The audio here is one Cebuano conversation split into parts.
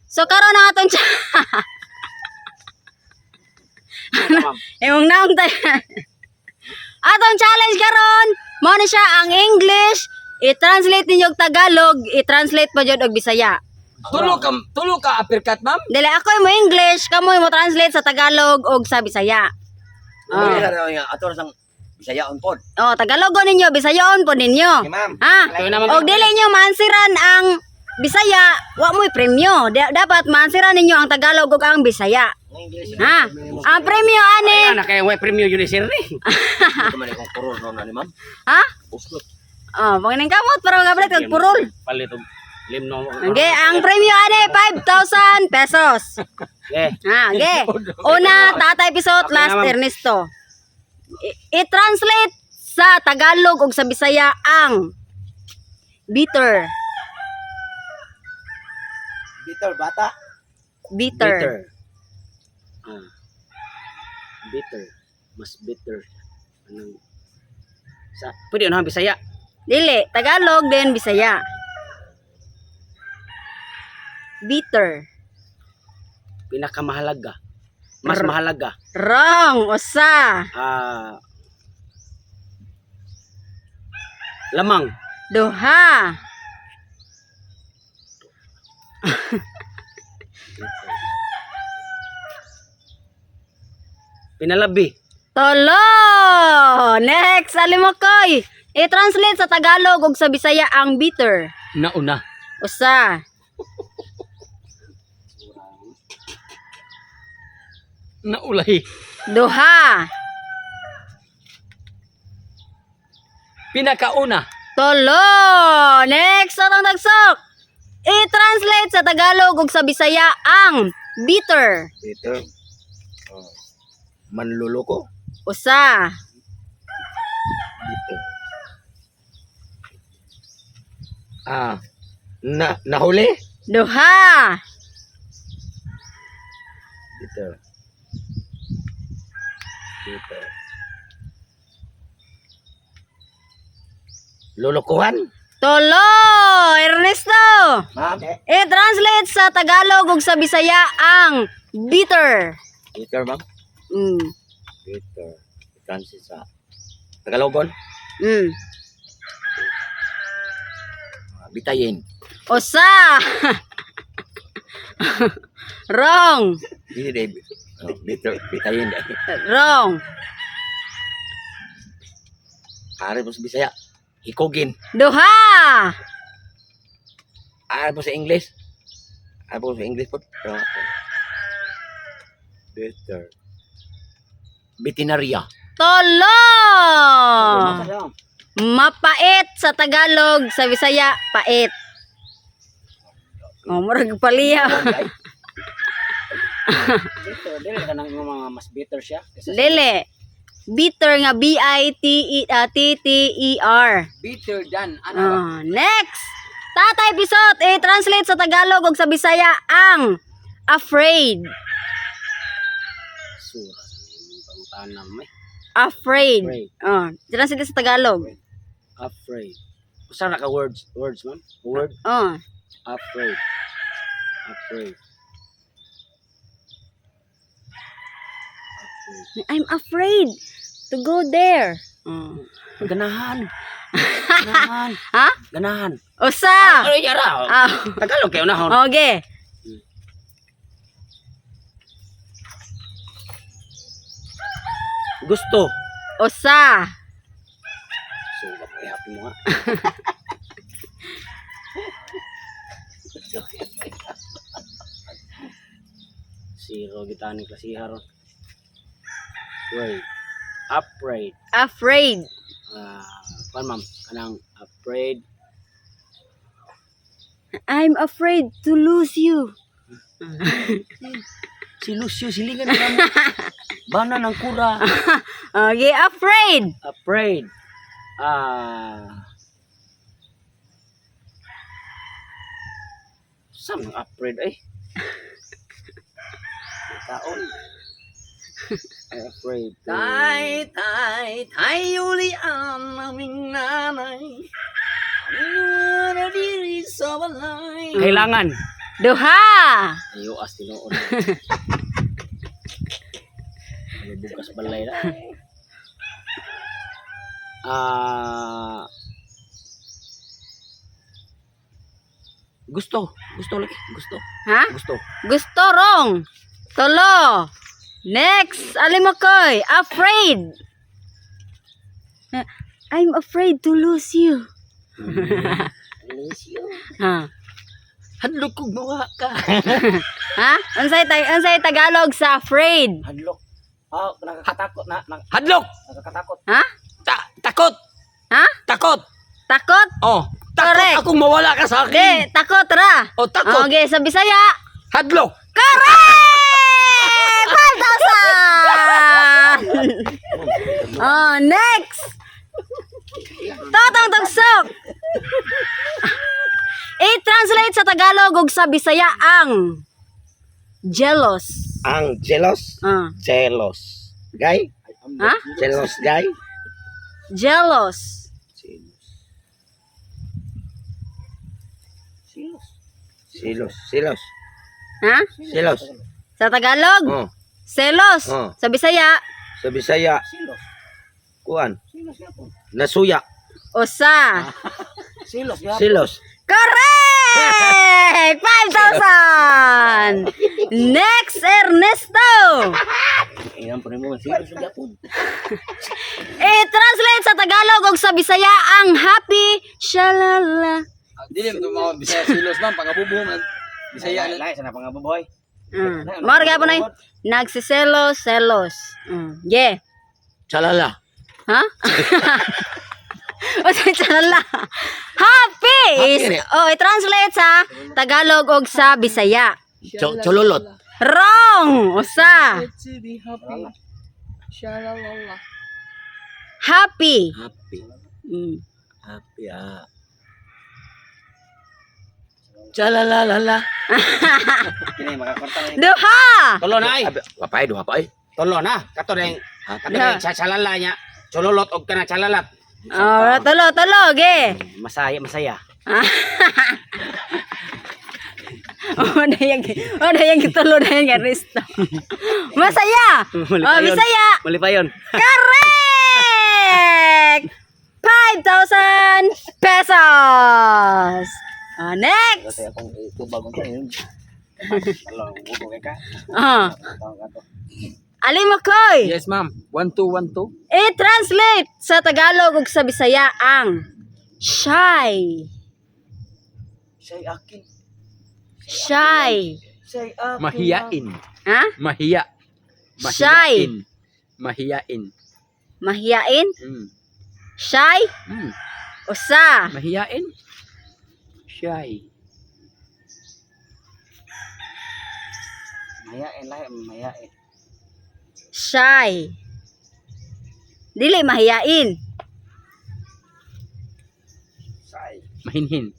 So karon ang atong Ma'am. Imong naong tayo. Atong challenge karon, mao na siya ang English, i-translate ninyo og Tagalog, i-translate pa jud og Bisaya. Tulo ka uppercut, ma'am. Dili ako mo English, kamo mo translate sa Tagalog og sa Bisaya. Oh. Nga ato ra sang Bisayaon pod. Oh, Tagalogon ninyo, Bisayaon po ninyo. Okay, ma'am. Ha? Ito na, ma'am. Og dili nyo maansiran ang Bisaya, wa mo'y premyo. Dapat maansiran ninyo ang Tagalog ug ang Bisaya. Ang English. Ha? Ang premyo ani, Ay, na kay way premium yun sir ni. Ito man akong kurol no na ni ma'am. ha? Uslot. Oh, pangining kamot para makabalik og purol. Palit og limno. Okay, ang premyo ani 5,000 pesos. Eh, Ha, okay. Una, Tatay Pisot, Okay last na, ma'am. Ernesto. I-translate sa Tagalog ug sa Bisaya ang bitter. Bitter bata. Bitter. bitter. Ah. Bitter. Mas bitter. Anong sa pwede na Bisaya. Dili, Tagalog then Bisaya. Bitter. Pinakamahalaga. Mas mahalaga. Wrong, usa. Ah. Lamang. Duha. Pinalabi. Tolo. Next, Alimokoy. I-translate sa Tagalog ug sa Bisaya ang bitter. Nauna. Usa. Naulay. Duha. Pinakauna. Tolo. Next, atong tagsok. I-translate sa Tagalog ug sa Bisaya ang bitter. Bitter. Oh. Manluloko. Usa. Bitter. Ah. Na nahuli? Duha. Bitter. Bitter. Lulukuhan? Tolo. Ernesto. Ma'am. I-translate sa Tagalog ug sa Bisaya ang bitter. Bitter, ma'am. Bitter. Transit sa Tagalogon. Ah, bitayin. Usa. Wrong. Hindi dahil. Oh, bitter, bitayin dahil. Wrong. Ari mo sa Bisaya. Hikogin. Duha. Ari mo sa English. Ari mo sa English po. Bitter. Bitinaria. Tolo. Mapait sa Tagalog, sa Bisaya, pait. Oh, murag paliya. Bitter. Dili ka nang mga mas bitter siya. Kaysa sa- Lele. Bitter nga B I T E T T E R. Bitter than. Ano ba? Oh, next. Tatay Pisot, i-translate sa Tagalog ug sa Bisaya ang afraid. Sura sa imong pangutanam eh. Afraid. Afraid. Oh, translate sa Tagalog. Afraid. Usa na ka words, words ma'am? Word Oh, afraid. Afraid. Afraid. I'm afraid to go there. Oh. Ganahan. Ganahan. Ha? Ganahan. Usa. Ano yara? Ah. Tagalog kayo na hon. Okay. Gusto. Usa. So, happy mo nga. Zero kita ni klasiha ron. Afraid. Afraid. Afraid. Ah, kuan ma'am, kanang afraid. I'm afraid to lose you. Si Lucio silingan na mo. Bana ng kura. Okay, afraid. Afraid. Ah. Saan ang afraid eh? Taon. Ay, afraid. Tay, tay, tay ulian aming nanay. Aming diri sa balay. Kailangan. Duha. Ayo as tinuod. Ano bukas balay na. Ah, gusto, gusto lagi, gusto. Ha? Gusto. Gusto wrong. Tulo. Next, Alimokoy, afraid. I'm afraid to lose you. Lose you. Ha? Hadlok kog mawa ka. Ha? Unsay Tagalog sa afraid? Hadlok. Ah, nakakatakot na, na Hadlok. nakakatakot. Ha? Takot. Ha? Takot. Takot? Oh, takot Correct. akong mawala ka sa Di, akin. takot ra. Oh, takot. Okay, sa Bisaya. Hadlok. Correct! 5,000! Oh, next! Totong Tugsok! I-translate sa Tagalog ug sa Bisaya ang jealous. Ang jealous. Ah. Jealous. Guy? Ha? Jealous guy? Jealous. Silos. Silos. Ha? Silos. Sa Tagalog, Oh. selos. Oh. Sa Bisaya, Sa Bisaya. Silos. Kuan. Silos gyapon. Nasuya. usa. Silos gyapon. Silos. Correct! 5,000! Next, Ernesto! Ingan po nimo silos gyapon. I-translate sa Tagalog ug sa Bisaya ang happy shalala. Dili mo tumaon Bisaya silos ma'am pangabubo man. Bisaya na. Lahi sana pangabuboy. Mao ra gyapon ay nagsiselos selos. Yeah. Chalala. Ha? O sa shalala. Happy is Happy ni. oh, i-translate sa Tagalog ug sa Bisaya. Chololot. Wrong. Usa. To be happy. Shalalala. Happy. Happy. Happy ah. Chalalalala. Kini makakorta na. Duha. Tulo na ay. Wapay duha pa ay. Tulo na. Kato na yung kato na yung chalala niya. Chololot og kana chalalat. Oh, tulo tulo ge. Masaya, masaya. Oh, dayang oh, dayang gitulo na yung Ernesto. Masaya. Oh, Bisaya. Mali pa yun. Correct! 5,000 pesos! Oh, next! Kasi akong itubag ko yun. Along bugo kay ka. Oh. Ali Makoy, Yes ma'am. 1212. i-translate sa Tagalog ug sa Bisaya ang shy. Siya'y akin. Shy. Siya'y akin. Mahiyain. Ha? Mahiya. Shy. Mahiyain. Mahiyain? Mm. Shy? Usa. Mahiyain. Shy. Mahiyain lahi, mahiyain. Shy. Dili mahiyain. Mahinhin.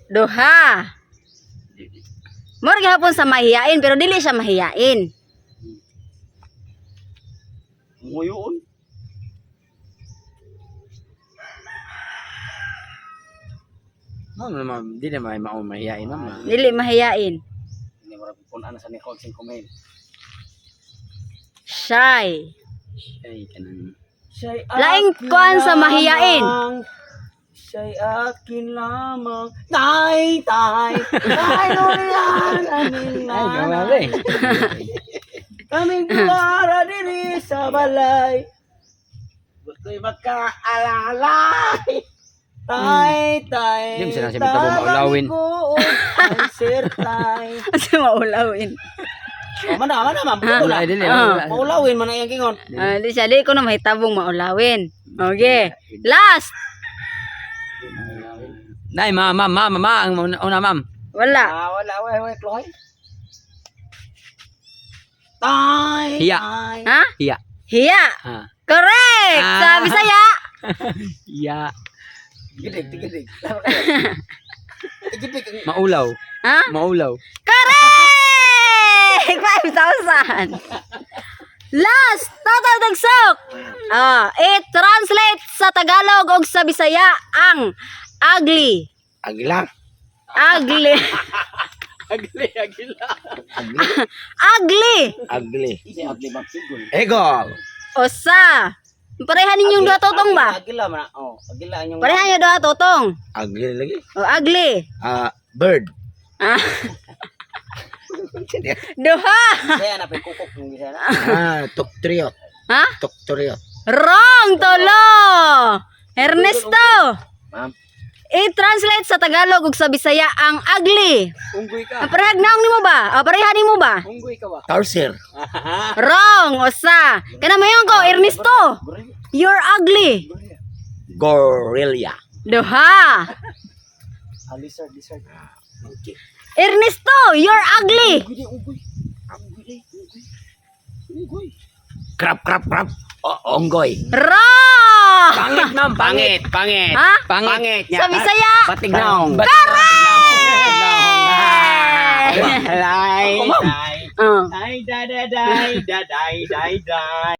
Duha. Mura gihapon sa mahiyain pero dili siya mahiyain. Nguyoon. Ma'am, ma'am, di na may mao mahiyain ma'am. Dili mahiyain. Hindi mo rin punan sa ni Hog 5,000. Shy. Shy kanang Siya'y Laing kuan sa mahiyain. Siya'y akin lamang. Tay, tay, tay, nulian, aming Ay, nanay. grabe. Kaming duwara diri sa balay. Gusto'y makaalalay. Tay, tay, Di mo sinasabi tabo maulawin. ko, ay, sir, tay. Asa maulawin? Oh, mana, mana, ma'am. Wala, dili, Ah. wala. Maulawin man ang iyang kingon. Ah, di siya di ko na mahitabong maulawin. Okay. Last. Nay, ma'am, ma'am, ma'am, ma'am, ang una, ma'am. Wala. Ah, wala, wala, wala, Chloe. Tay, Hiya. tay. Ha? Hiya. Hiya. Ah. Correct. Sa Ah. Bisaya. Hiya. Gidig, gidig. Gidig. Maulaw. Ha? Maulaw. Correct! 5,000. Last, total tagsok. Ah, i-translate sa Tagalog og sa Bisaya ang ugly. Agila. Ugly. Ugly, agila. Ugly. Ugly. Ugly. Isi ugly ma'am sigol. Eagle. Usa. Pareha ninyong duha, Totong ba? Agila man. Oh, agila inyong. Pareha niyo duha, Totong. Ugly lagi. O, ugly. Ah, bird. Ah. Duha. Bisaya na pay kukok ng Bisaya na. Ah, tuktriot. Ha? Tuktriot. Wrong, tulo. Ernesto. Ma'am. I-translate sa Tagalog ug sa Bisaya ang ugly. Unggoy ka. Ah, parehag naong nimo ba? Ah, pareha nimo ba? Unggoy ka ba? Tarsier. Wrong, usa. Kana mayon ko, Ernesto. You're ugly. Gorilla. Duha. Ah, lizard, lizard. Monkey. Ernesto, you're ugly. Unggoy di, unggoy. Unggoy di, unggoy. Unggoy. Crab, crab, crab. O, onggoy. Wrong. Pangit, ma'am. Pangit, pangit. Ha? Pangit. Sa Bisaya. Batignaong. Correct! Lai. Oh. Ay, da, da, da, da, da, da, da.